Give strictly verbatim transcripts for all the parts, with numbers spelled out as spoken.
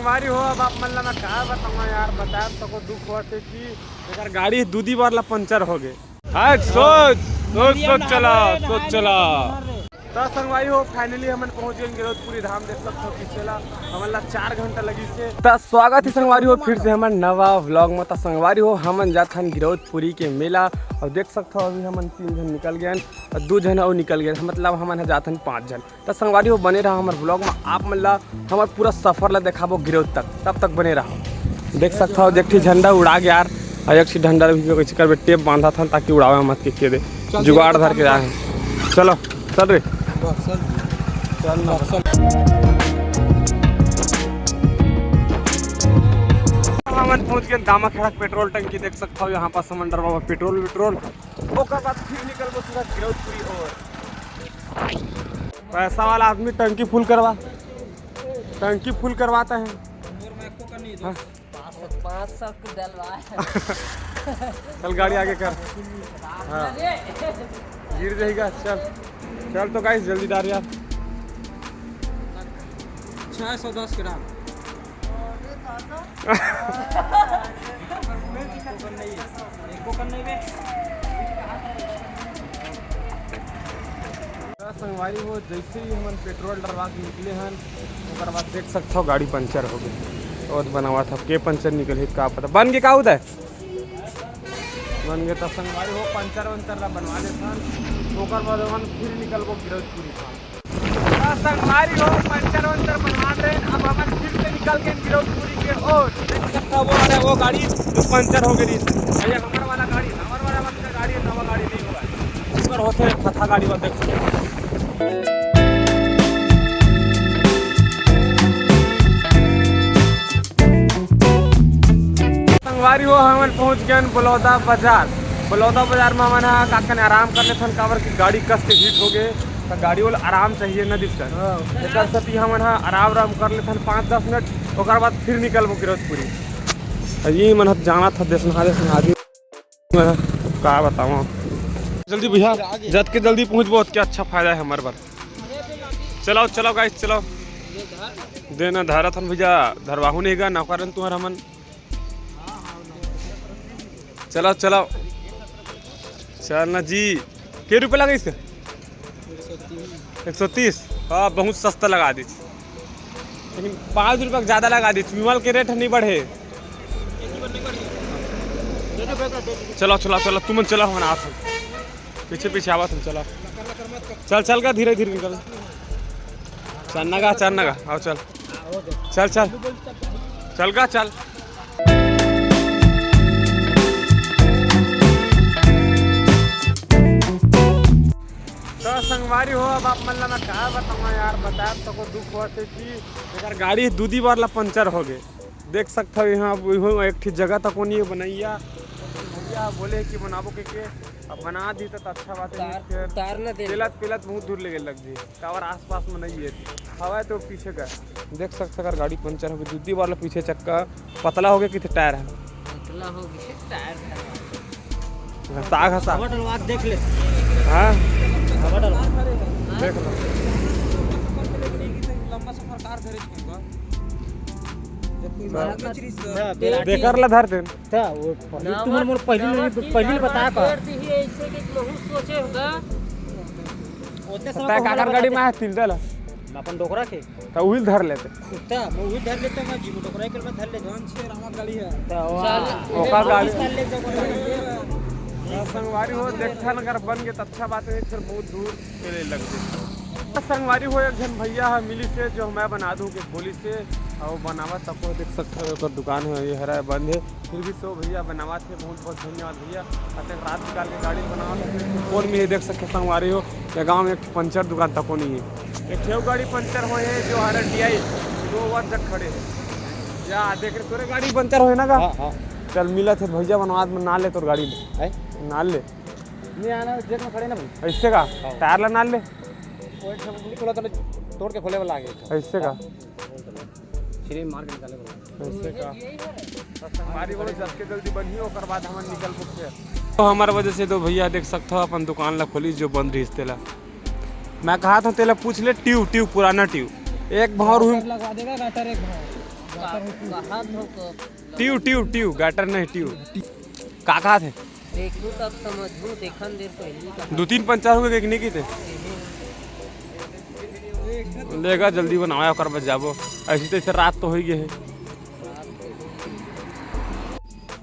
संगवारी हो, अब आप मन ला मैं का बताऊं यार, बताए तको दुख होथे कि एकर गाड़ी दू दी बार ला पंचर हो गे। हाँ, सोच, सोच, सोच चला, सोच चला। त संगवारी हो, finally हमन पहुंच गए गिरौदपुरी धाम। देख सकथो पीछे ला, हमन ला चार घंटा लगिस हे। त स्वागत हे संगवारी हो फिर से हमर नवा vlog में। त संगवारी हो, हमन जात हन गिरौदपुरी के मेला। अउ देख सकथो अभी हमन तीन झन निकल गए हन अउ दू झन अउ निकल गए हन, मतलब हमन ह जात हन पाँच झन। त संगवारी हो, बने रहा हमर vlog में, आप मन ला हमर पूरा सफर ला देखाबो गिरौद तक, तब तक बने रहा। देख सकथो, एक ठी झंडा उड़ा गया यार, अउ एक ठी झंडा भी कैसे करबे, टेप बांधा था ताकि उड़ावे मत के, के दे जुगाड़ धर के आए हैं। चलो, चल रे। चल ना। हमन पहुंच गए दामाखेड़ा पेट्रोल टंकी। देख सकथो, यहाँ पास हमन डरवा पेट्रोल वेट्रोल, ओकर बाद फिर निकलबो सीधा गिरौदपुरी ओर। पैसा वाला आदमी टंकी फुल करवा, टंकी फुल करवाता है। हाँ। पाँच सौ, पाँच सौ के डलवा है। चल गाड़ी आगे कर। हाँ। गिर जाएगा। चल, चल तो गाइस, जल्दी डाल यार। छः सौ दस ग्राम। त संगवारी हो, जैसे ही हमन पेट्रोल डलवा के निकले हन, ओकर बाद देख सकथो गाड़ी पंचर हो गई। ओद बनावत हव, के पंचर निकलही का पता। बन के का उदय? बन के त संगवारी हो, पंचर वंचर ला बनवा लेथन, ओकर बाद हमन फिर निकलबो गिरौदपुरी धाम। त संगवारी हो, पंचर वंचर बनवा रहे, अब हमन फिर से निकल के गिरौदपुरी के ओर। देख सकथो वो, अरे वो गाड़ी जो पंचर हो गई, ये हमर वाला गाड़ी, हमर वाला मतलब गाड़ी, नवा गाड़ी नहीं होगा, ऊपर होते फथा गाड़ी वाला देख सकथो। संगवारी हो, हमन पहुंच गए बलौदा बाजार। बलौदा बाजार में हमन ह का कने आराम कर लेथन, काबर कि गाड़ी कस के हीट हो गए, त गाड़ी वाला आराम चाहिए न दीपचंद। हाँ। एकर सेती हमन ह आराम आराम कर लेथन पाँच दस मिनट, ओकर बाद फिर निकलबो गिरौदपुरी। अ ये मन ह जाना था देसना देसना आदमी। का बताओ, जल्दी भैया, जत के जल्दी पहुंचबो, ओतके अच्छा फायदा है हमारे बर। चलाओ, चलाओ गाइस, चलाओ। देना धारा थन भैया, धरवाहू नहीं गा, नौकरन तुहर हमन। चलाओ, चलाओ। चल ना जी, के रुपये लगे इसे? एक सौ तीस। हाँ, बहुत सस्ता लगा दी, लेकिन पाँच रुपये ज़्यादा लगा दी। विमल के रेट नहीं बढ़े। चलो, चलो, चलो, तुम चलो, हम आते हैं। पीछे पीछे आवत हम, चलो। चल, चल गा, धीरे धीरे निकल। चल ना गा, चल ना गा, आओ चल। चल, चल। चल गा, चल। तो संगवारी हो, अब आप मन ला मैं का बताऊं यार, बताए तको दुख होथे कि एकर गाड़ी दू दी बार ला पंचर हो गए। देख सकथव, यहाँ अब इहो एक ठी जगह तको नहीं है बनैया। भैया बोले कि बनाबो के, के अब बना दी तो अच्छा बात है। उतार, फिर उतार ना दे। पेलत, पेलत बहुत दूर लेगे लग जी, काबर आसपास में नहीं है। हवा तो पीछे का देख सकथव, अगर गाड़ी पंचर हो गई, दू दी बार ला पीछे चक्का पतला हो गया, कितने टायर है। पतला हो गया, टायर है। घसा, घसा। हवा डलवा के देख ले। हाँ? हवा डलवा। देख लो। लंबा सफर कार धरे छूंगा। जब कोई हाँ। मार के चीज हाँ, देख। बेकार ला धर देन। ता वो पहली नवा तुमन मोर पहली नवा नहीं, चीज पहली धर बता बना का। पेड़ दिही ऐसे कि महू सोचे होगा। ओतने समय तै को काकर हमला गाड़ी में बताते। आया तिल देला। अपन डोकरा के। त उहिल धर लेते। त मैं उहिल धर लेते, मैं जीव डोकरा के मैं धर लेते। कौन से रामा गाड़ी है? त वाह। चल। ओकर गाड़ी। धर लेते, ओकर गाड़ी। संगवारी हो, देखथन अगर बन गए त अच्छा बात है, फिर बहुत दूर चले लग गए। त संगवारी हो, एक झन भैया है मिली से, जो मैं बना दूँ के बोली से, और बनावा तको देख सकते हो, ओकर दुकान है, ये हरा बंद है। फिर भी सो भैया बनावत हे, बहुत बहुत धन्यवाद भैया। अतेक रात निकाल के गाड़ी बनावत हे। कौन में ये देख सकते संगवारी हो, ये गांव में एक पंचर दुकान तको नहीं है। एक ठेव गाड़ी पंचर होए हे जो हर टीआई दो बार तक खड़े हैं। या देख रहे तोरे गाड़ी पंचर होए ना का? हाँ, हाँ। चल मिलत हे भैया, बनवात में ना ले तोर गाड़ी ले। हैं? ना ले। नहीं आना, जेक में खड़े ना भाई। ऐसे का? हाँ। टायर ला ना ले। वो एक ठेव निकला तो तोड़ के खोले वाला आगे। ऐसे का? सिरे मार के निकाले वाला। ऐसे का? हमारी वो जब के जल्दी बनी, ओकर बाद हमन निकल पड़ते हैं। तो हमारे वजह से तो भैया देख सकते हो अपन दुकान ला खोली जो बंद रही तेला। मैं कहा था तेला पूछ ले ट्यूब, ट्यूब पुराना ट्यूब। एक भौर हुई। गाटर लगवा देगा, गाटर एक भौर। का-, कहा थो को? ट्यूब, ट्यूब, ट्यूब, गटर नहीं, ट्यूब। का कहा थे? देखू तब समझू, देखन देर पहली का। दो तीन पंचर हो गए कि नहीं कीते? लेगा जल्दी बनावा, ओकर बाद जाबो। ऐसी तैसे रात तो हो ही गए है।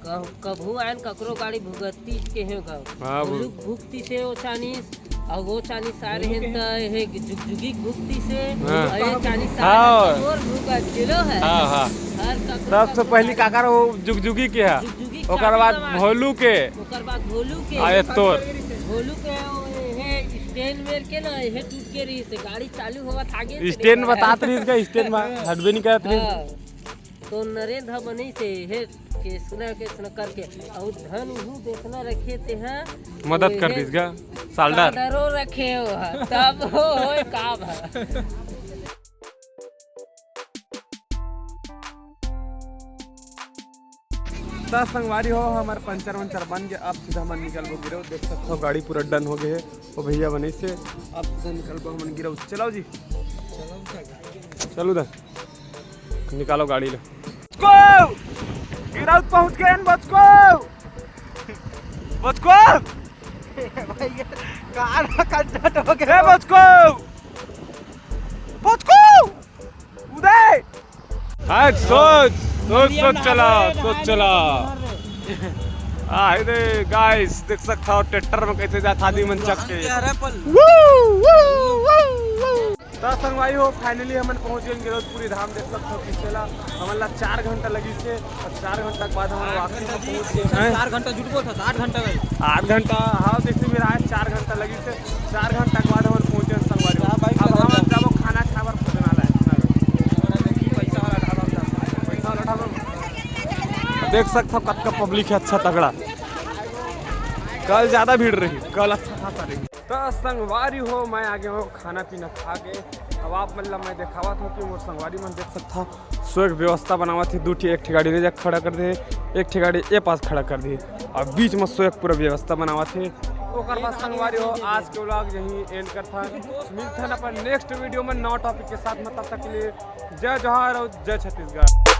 कब-, कभू आयन ककरो गाड़ी भुगतती के हे गाँव। हाँ, भुग- भुगती से वो चानीस, और वो चानीस आ रहे हैं तो हे जुगजुगी भुगती से, हाँ। और ये चानीस आ रहे हैं हाँ। तो और भुगत जिलो है। हाँ, हाँ। हर ककरो सबसे का पहली गाड़ी काकर वो जुगजुगी के है, जुगजुगी ओकर चाबी बाद का भोलू के, ओकर बाद भोलू के, आ, ये तोर। भोलू के वो हे स्टैंड मेर के ना, हे टूट के रही से गाड़ी चालू होवत आगे से स्टैंड नहीं बतात रही इसका, स्टैंड में हटबे नहीं करत रही। हाँ। तो नरेंद्र ह बनई से हे के सुना के सुना करके, और धन उहू देखना रखे ते ह, मदद कर हे दिस गा, साल्डर। साल्डरो रखे हो ह, तब हो होय काम ह। त संगवारी हो, हमर पंचर वंचर बन गया। अब सीधा हमन निकलबो गिरो, देख सकत हो गाड़ी पूरा डन हो गए है। ओ भैया बनई से अब सीधा निकलबो हमन गिरो। चलाओ जी, चलू दा, निकालो गाड़ी लो। को गिरौद पहुंच गए हैं, बचको। बचको। भैया, कार कंजट हो गया। ए, बचको। बचको। उदय। हाँ, सोच, सोच, सोच चला, सोच चला। आ, हे दे, गाइस, देख सकत हो ट्रैक्टर में कैसे जात आदमी मन चक के। त संगवारी हो, finally हमन पहुंच गए गिरौदपुरी धाम। देख सकत हो पीछे ला, हमन ला चार घंटा लगी से, और चार घंटा के बाद हमन वापसी में पहुंच गए हैं। चार घंटा जुटबो था, आठ घंटा गए। आठ घंटा, हाँ, जैसे मेरा आज चार घंटा लगी से, चार घंटा के बाद हमन पहुंचे हैं संगवारी हो। हाँ, bike अब लगा हमन दो। जाबो खाना खाए बर भोजनालय। पैसा वाला ढाबा में जाबो। पैसा वाला ढाबा में। देख सकत हो कतका पब्लिक है, अच्छा तगड़ा। कल ज्यादा भीड़ रही, कल अच्छा खासा रही। त संगवारी हो, मैं आ गया हूँ खाना पीना खा के। अब आप मन ला मैं देखावत हूँ कि मोर संगवारी मन देख सकत हो, सो एक व्यवस्था बनावत हे, दू ठी, एक ठी गाड़ी ले जा खड़ा कर दे, एक ठी गाड़ी ए पास खड़ा कर दे, और बीच में सो एक पूरा व्यवस्था बनावत हे। ओकर बाद संगवारी हो, आज के vlog यहीं end करथन। मिलथन अपन next video में नवा topic के साथ में, तब तक के लिए जय जोहार और जय छत्तीसगढ़।